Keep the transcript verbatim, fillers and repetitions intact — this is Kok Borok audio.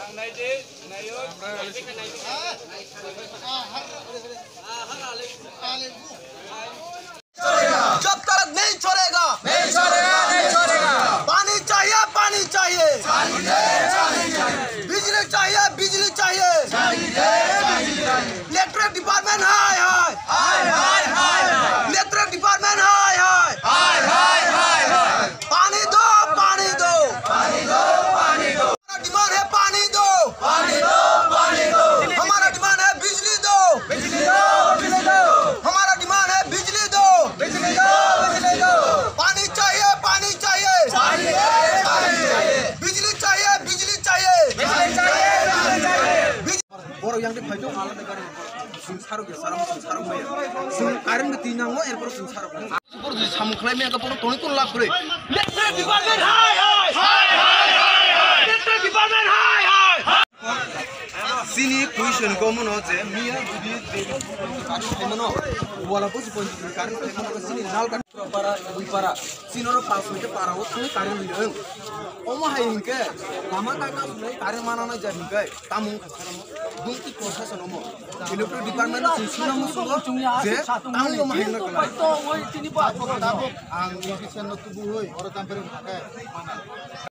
जब तक नहीं छोड़ेगा, नहीं छोड़ेगा, नहीं छोड़ेगा। पानी चाहिए, पानी चाहिए, बिजली चाहिए, बिजली चाहिए। इलेक्ट्रिक डिपार्टमेंट हाय हाय, इलेक्ट्रिक डिपार्टमेंट हाय हाय। पानी दो, पानी दो, पानी दो, पानी दो। हमारा डिमांड है पानी दो, पानी दो, पानी दो। हमारा डिमांड है बिजली दो, बिजली दो, बिजली दो। हमारा डिमांड है बिजली दो, बिजली दो, बिजली दो। पानी चाहिए, पानी चाहिए, पानी चाहिए, पानी चाहिए। बिजली चाहिए, बिजली चाहिए, बिजली चाहिए, बिजली चाहिए। Borok yang de phaito alada gari sung sarok ya sarok sung sarok maya sung current bi tinango erpor sung sarok. Borok jodi samung khlai maya borok toni kun lab kwrwi. Electric department hai hai. Electric department hai hai. Chini position ko mono je miya jodi current khlaimano wala bosi point current khlaimano chini nal kan para para chini ro pas minute para o thung current ri. Omo hai hinkhe lama ta ka sumai current mana na ja hinkhe. Tamung kha sara mo. Bungti prosason omo. Electric department no sung suna mo sungo je tamung omo hai na kala. Ang official no tubu hoi, oro tampere mana.